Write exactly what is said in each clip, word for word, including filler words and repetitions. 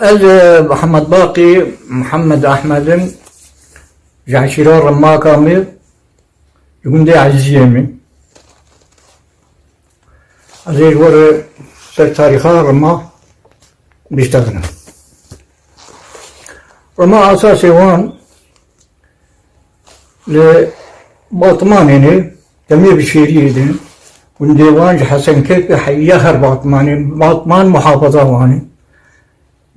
Ez, e, Mihemed Baqî, Mihemed Ehmed im, ji eşîra Rimaka me, ji gundê Ezîziyê me. Ez ê ji we re ser tarîxa Rima biştexînim. Rima esasê wan li Batmanê ne, demê Bişêriyê de, gundê wan ji Hesenkepê heya her Batmanê, Batman muhafaza wan e.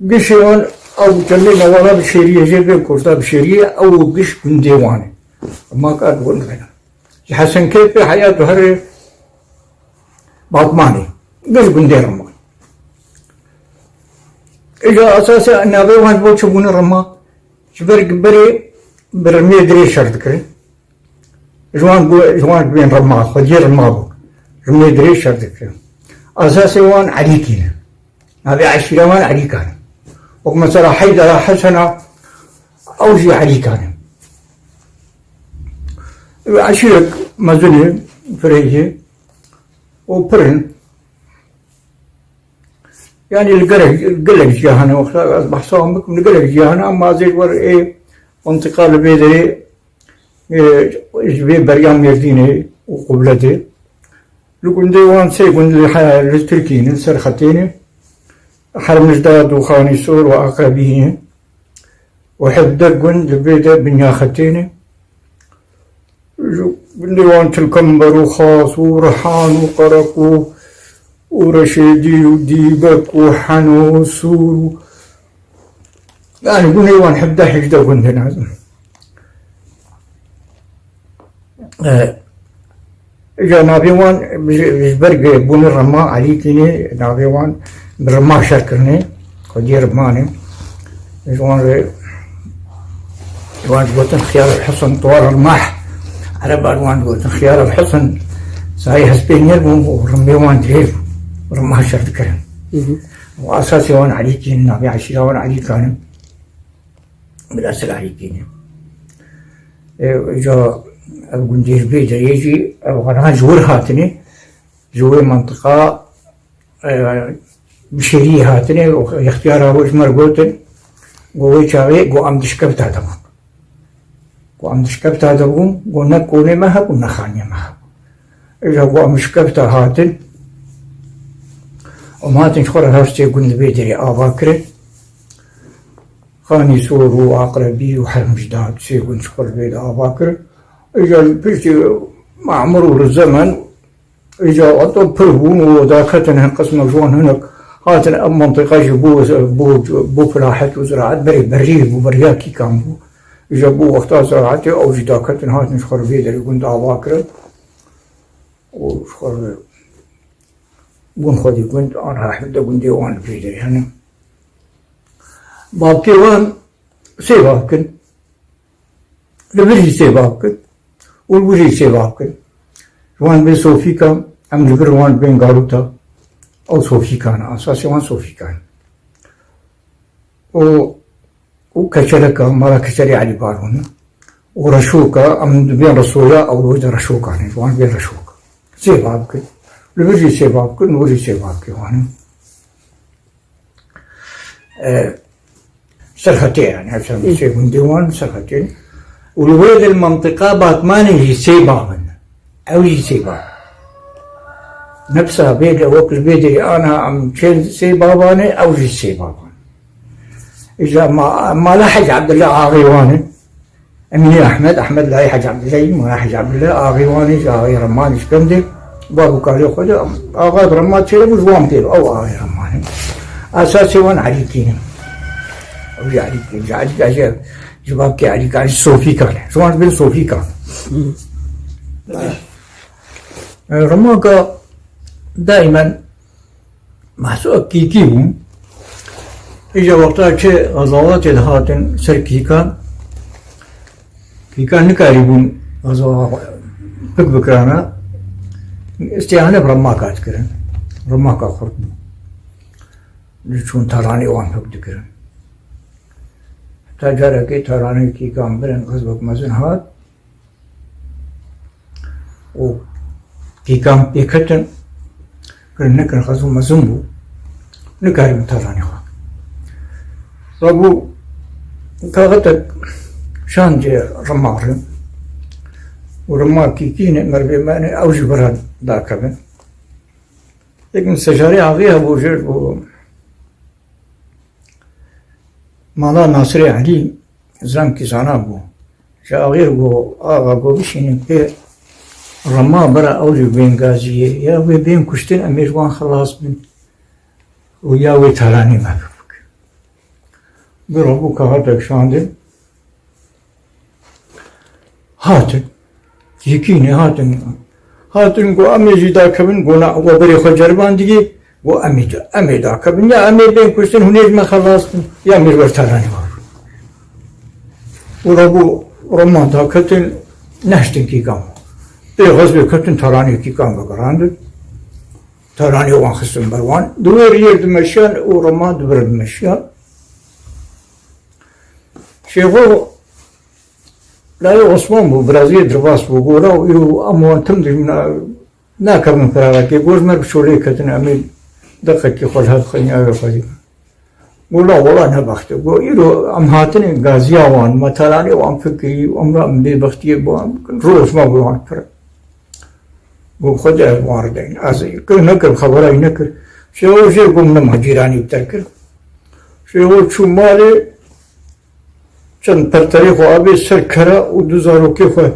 Gişê wan ew demê newala Bişêriyê jê vê kurta Bişêriyê ew giş gundê wan e. Rima ka dibin re. Ji Hesenkepê heya tu herê Batmanê. Giş gundê Rima. Îja esasê navê wan ji bo çi bûne Rima? Ji ber berê bi Rimê dirê şer dikirin. Ji wan got, ji wan bên Rima, xwediyê Rima bû. Rimê dirê şer dikirin. Esasê wan Elîkî ne. Navê eşîra wan Elîkan e. Wek mesela Heydera Hesena, ew jî Elîkan e. Eşîrek mezin e, fireyê û pir in. Yanî li gelek, gelek ciya hene, wexta ez behsa wan bikim, li gelek ciya hene, ama ez ê ji wer ê mintiqa li vê derê, ê, ji vê beriya Mêrdînê û Qubledê. Li gundê wan sê gund li he-, li Tirkiyê ne, ser xetê ne. Hermijdad û Xanîsor û Aqrebî ne. Û hevdeh gund li vê de binya xetê ne. Ji gundê wan Tilkember û Xas û Rihan û Qereq û, û Reşêdî û Dîbek û Heno û Sûr û, yanî gundê wan hevdeh hejdeh gund hene. E, Îja navê wan ji, ji ber bûne Rima Elîkî ne, navê wan bi Rima şer kirine, xwediyê Rima ne. Ji wan re, ji wan digotin Xiyar el Husin, Tuwar el Mah. Ereban wan digotin Xiyar el Husin. Sayê hespê nêr bûn û rimbê wan dirêj bû. Rima şer dikirin. Hı hı. Û esasê wan Elîkî ne, navê eşîra wan Elîkan e. Bila Silahdînê. E, îca ev gundê ji vê derê jî, ev wana ji wir hatine, ji wê mintiqa, e, Bişêriyê hatine, û extiyara wê ji me re gotin, got wê çaxê, got em dişkefta de bûn. Got em dişkefta de bûn, got ne konê me hebû, ne xaniyê me hebû. Îca got em dişkefta hatin, em hatin ji xwe re her sê gund li vê derê ava kirin. Xanîsor û Aqrebî û Hermjda, sê gund ji xwe li vê de ava kirin. Îca li piştî memur û li zemen, îca heta pir bûn û daketin hin qismek ji wan hinek hatin ev mintiqa jî bû, bû, bû filahet û ziraet berê berî bû, beriya kîkan bû. Îca bû wexta ziraetê ew jî daketin hatin ji xwe li vê derê gund ava kirin. Û ji xwe re bûn xwedî gund, an hevdeh gundê wan li vê derê hene. Bavkê wan sê bavk in. Li vir jî sê bavk in. Û li wir jî sê bavk in. Ji wan bên Sofîka, em li vir wan bên Galuta. Ew Sofîka ne, esasê wan Sofîka ne. Û, û Keçeleka, mala Keçelê Elî Baron e. Û Reşoka, em dibên Resoya, ew li wir de Reşoka ne, ji wan bên Reşoka. Sê bavk in. Li vir jî sê bavk in, li wir jî sê bavkê wan in. E, Serxetê yani, ev ser sê gundê wan serxetê. Û li wê de li mintiqa Batmanê jî sê bav in. Ew jî sê bav. Nefsa vê de wek li vê derê ana em çend sê bavan e, ew jî sê bavan. Îca ma-, mala Hec Abdullah axê wan e. Emînê Ehmed, Ehmed Layê Hec Abdullah, mala Hec Abdullah, axê wan e, axê Reman îşkendê. Bab û kalê xwe de, axa bi Reman çêre bû, ji wan pê, ew axê Reman e. Esasê wan Elîkî ne. Ew jî Elîkî, ji Elî, ji, ji babkê Elîkan, ji Sofîkan e. Ji wan bin Sofîkan. E, Remaka daimen mehsûla kîkî bû. Îja wexta çi xezawatê dihatin ser kîkan, kîkan nikarîbûn xezawa pik bikirana, îstihane bi Remaka dikirin. Remaka xurt bû. Diçûn talanê wan pik dikirin. Heta carekê talanê kîkan birin xezwek mezin hat, û kîkan pêketin, kirin nekin xezû mezin bû, nikarîbû talanê xwe. Rabû kaxetek şandê rimarê û rima kîkînê mervê me, ew jî bira dakevin. Yek min sejarê axê hebû jê bû mala Nasirê Elî, zirankî zana bû. Ji axê got, axa got, bişînin pê rima bira ew jî bên gaziyê, ya wê bên kuştin, em ê ji wan xilas bin û ya wê talanê me bikin. Bira bû kaxetek şandin. Hatin. Yekînê hatin. Hatin got, em ê jî dakevin, got, na, we berê xwe ceribandî, got, em ê, em ê dakevin. Ya em ê bên kuştin, hûn ê ji me xelas bin, ya em ê ji ber talanê we bin. Û rabû rima daketin, nehiştin kîkan. Pê xezbê ketin, talanê kîkan vegerandin. Talanê wan xistin ber wan. Di wê riyê dimeşiyan û rima di vir dimeşiyan. Şêxo layê Osman bû, biraziyê derbas bû, got, "Law, îro em wan tim dijmin, nakevin firavekê." Got, "Ji me re bi çolê ketin, em ê deqekî xwe li hev xwînî, ew ê xwedî." Got, "Law, wela ne bextê." Got, "Îro em hatinê gaziya wan, me talanê wan fikirî, em re em bêbextiyê bi wan bikin, roj me bi wan pir." Got, "Xwedê ez wan re deynim." Ez kir nekir, xebera wî nekir. Şêxo jê got, "Min nema cîranî bi te kir." Şêxo çû malê, çend perterê xwe avê ser kera û du zarokê xwe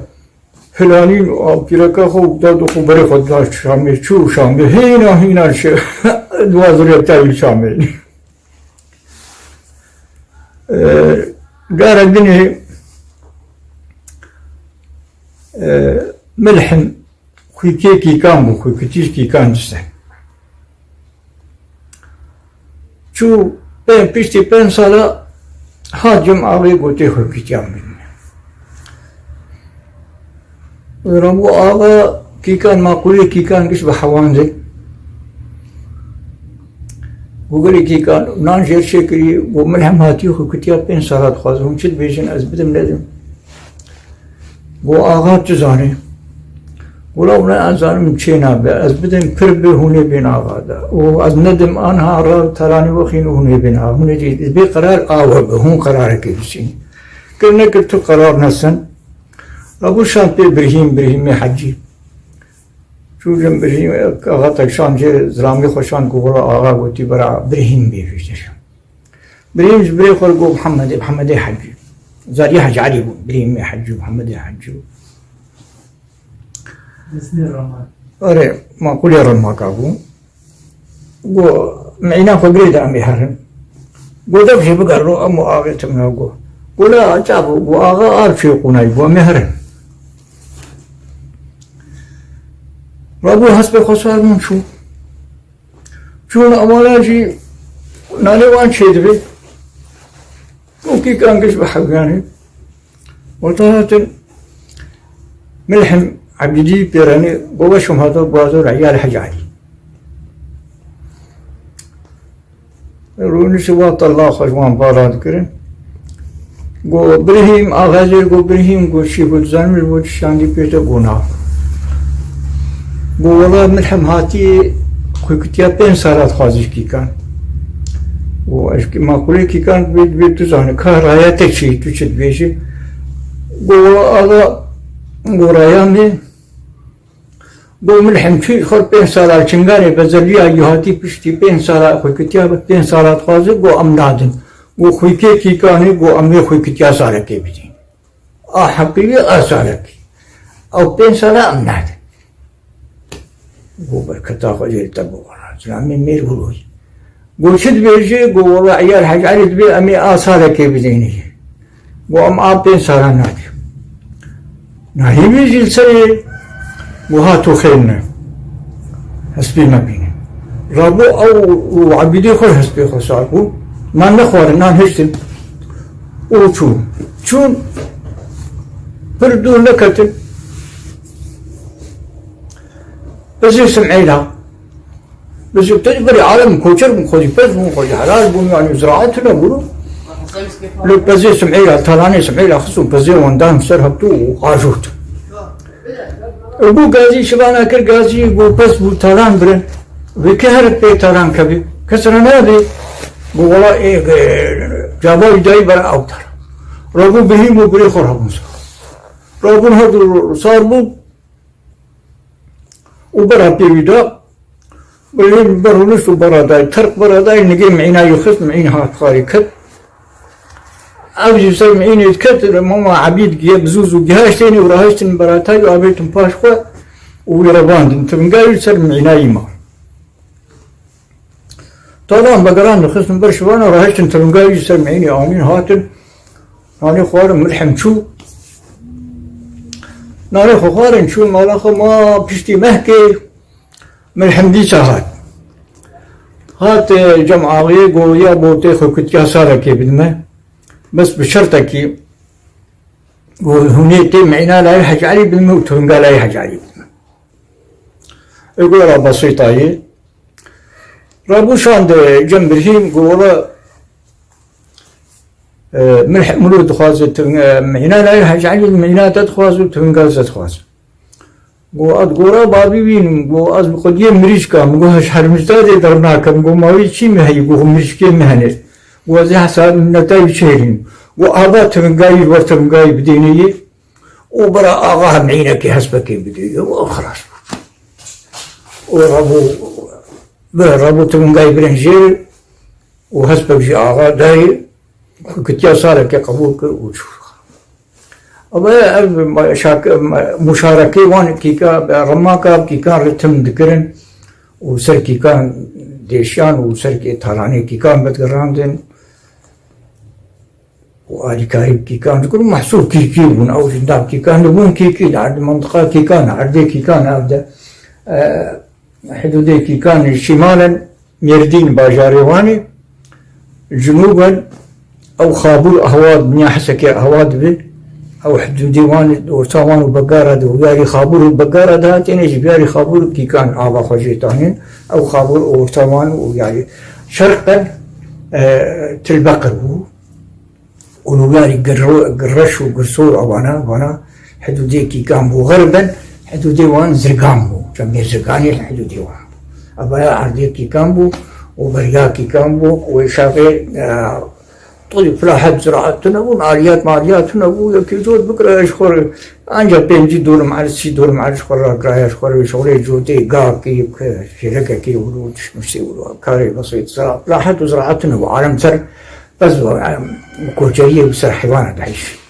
hilanîn û avkîreka xwe û da xwe berê xwe da Şamê, çû Şamê, hîna hîna şê, di wazirê tevî Şamê. E, cara dinê, e, Milhim xwîkê kîkan bû, xwîkitîş kîkan dise. Çû pê-, piştî pênc sala hat cem axê gotê xwîkitiyan bidin. Rabû axa kîkan, maqûlê kîkan giş bi hewandê. Got, "Gelê kîkan, nan jêr çêkirî, got, Milhim hatiye xwîkitiya pênc sala dixwaze, hûn çi dibêjin, ez bidim nedim?" Got, "Axa tu zanî." Got, "Law ne ez zanim çê nabe, ez bidim pir bi hûn ê bên axa de. Û ez nedim anha re talanê we xîn û hûn ê bên axa. Hûn ê dibê qerar a we be, hûn qerarekê biçîn." Kir nekir tu qerar nesin. Rabû şand pê Birhîm, Birhîmê Hecî. Çû cem Birhîm, kaxetek şand jê, zilamê xwe şand, got, "Wela axa gotî bira Birhîm bê vî jêr." Birhîm ji birê xwe re got Mihemedê, Mihemedê Hecî. Zariyê Hecî Elî bû, Birhîmê Hecî û Mihemedê Hecî bû. Erê, maqûlê remaka bû. Got, "Mîna xwe girê de em ê herin." Got, "Dev jê bigerlo, em û axê tim ne." Got, got, "La çav bû?" Got, "Axa ar çê qûnayî bû, em ê herin." Rabû hespê xwe sar bûn çû. Çûn ewala jî nalê wan çêdibê. Û kîkan giş bi hewyanê. Weta hatin Milhim Ebîdî pêrenê, got, "Weş im hata guhazor Eyal Hec Elî." Rûnişi wata la xwe ji wan bala dikirin. Got, "Birhîm, axazê got, Birhîm, got, çi got, zanî min bo çi şandî pê te?" Got, "Na." Got, "Wela Milhim hatiye xwîkitiya pênc sala dixwaze ji kîkan." Got, "Ez kî maqûlê kîkan dibê, dibê tu zanî, ka raya te çi, tu çi dibêjî?" Got, "Wela axa, got, raya me, got, Milhim çû xwe pênc sala çinganê bezeliya yû hatî piştî pênc sala xwîkitiya pênc sala dixwaze, got, em nadin. Got, xwîkê kîkanê, got, em vê xwîkitiya salekê bidîn. A heqî wî a salekî. Ew pênc sala em nadin." Got, "Berketa xwe jê te bû, wela zilamê mêr û royî." Got, "Çi dibêjî?" Got, "Wela Eyal Hec Elî dibê em ê a salekê bidînî." Got, "Em a pênc sala nadî." Nahî bêjî li serê. Got, "Ha tu xêr ne. Hespê me bîne." Rabû ew û Ebîdê xwe hespê xwe sar bû. Nan nexwarin, nan hiştin. Û çûn. Çûn. Pir dûr neketin. Pezê Sim'êla. Pezê, te berê alem koçer bûn, xwedî pez bûn, xwedî helal bûn, yanî ziraet tune bûn. Li pezê Sim'êla, talanê Sim'êla xist û pezê wan dan ser hevdû û ajot. Û bû gazî şivana kir, gazî bû pez bû talan birin. Vê ke herit pê talan kevî. Kes re nabê. Bû wela ê, ê, Cava wî dayî bera ew tara. Rabû Birhîm û birê xwe rabûn sar. Rabûn her du sar bûn û bera pê wî da. Birhîm ber rûnişt û bera dayî. Terq bera dayî, nigê mîna wî xist, mîn hat xwarî ket. Ew jî ser mînê diket, mama Ebîd giye bi zû zû gihaşt tênê û rahiştin beratay û avêtin paş xwe û wî revandin. Tivinga wî ser mîna wî ma. Talan vegeran dixistin ber şivana, rahiştin tivinga wî ser mînê anîn hatin. Nanê xwarin, Mirhim çû. Nanê xwe xwarin çû mala xwe ma piştî mehkê. Mirhim dîsa hat. Hat, e, cem axiyê go ya bo tê xwe kutiya sarekê bidime. Bes bi şertekî go hûnê tê mîna layê Hec Elî bidime û tivinga layê Hec Elî bidime. E, go ra besîta yê. Rabû şand cem Birhîm go wela, e, Mirhim wilo dixwaze tivinga, e, mîna layê Hec Elî mîna te dixwaze û tivinga ze dixwaze. Go, ez gora babî bînim, go, ez bi xwediyê mirîşka min, go, ez hermîşdadê dernakim, go, ma wî çî min heyî, go, mirîşkê min hene. Go, ez ê hesabê minneta wî çêrînim. Go, ava tivingayî, wer tivingayî bidêne yê. Û bira axa hemînekê hespekê bidê yê. Go, xilas bû. Û rabû, bi, rabû tivingayî birin jêr. Û hespek jî axa dayê, xwe kitiya sarekê qebûl kir û çû. Ama ev ma-, şak-, ma-, muşarekê wan kîka, remaka kîkan re tim dikirin û ser kîkan dêşiyan û ser kê talanê kîkan vedigirandin û alîkarî bi kîkan dikirin. Mehsûl kîkî bûn, ew jî nav kîkan dibûn kîkî, li erdê mintiqa kîkan, erdê kîkan ev de, e, Hidûdê kîkan şîmal in, Mêrdîn bajarê Wanê, cinûb in, ew Xabûr Ehwa, dinya Hesekê Ehwa dibe, ew hidûdê Wanê, orta wan û Begara de, û yarî Xabûr û Begara de hatîne, ji yarî Xabûr û kîkan ava xwe jê tanîn, ew Xabûr orta wan û yarî şerq in, e, Tilbeqir bû. Û li yarî Girro-, Girreş û Girsor, ewana, vana hidûdê kîkan bû, xerb in, hidûdê wan Zirgan bû. Cemê Zirganê li hidûdê wan bû. Evaya erdê kîkan bû û beriya kîkan bû û ê şaxê, e, tolî filahet ziraet tune bûn, aliyat maliyat tune bû, yekê cot bikire ji xwe re, anca pêncî dolim erd, sî dolim erd ji xwe re rakiraya ji xwe re, şoxlê cotê, gakê, şêrekekê û tiştmiştê û karê besît, zira-, filahet û ziraet tune bû. Alem ser pez bû, em, koçeriyê û ser heywana dihîşin.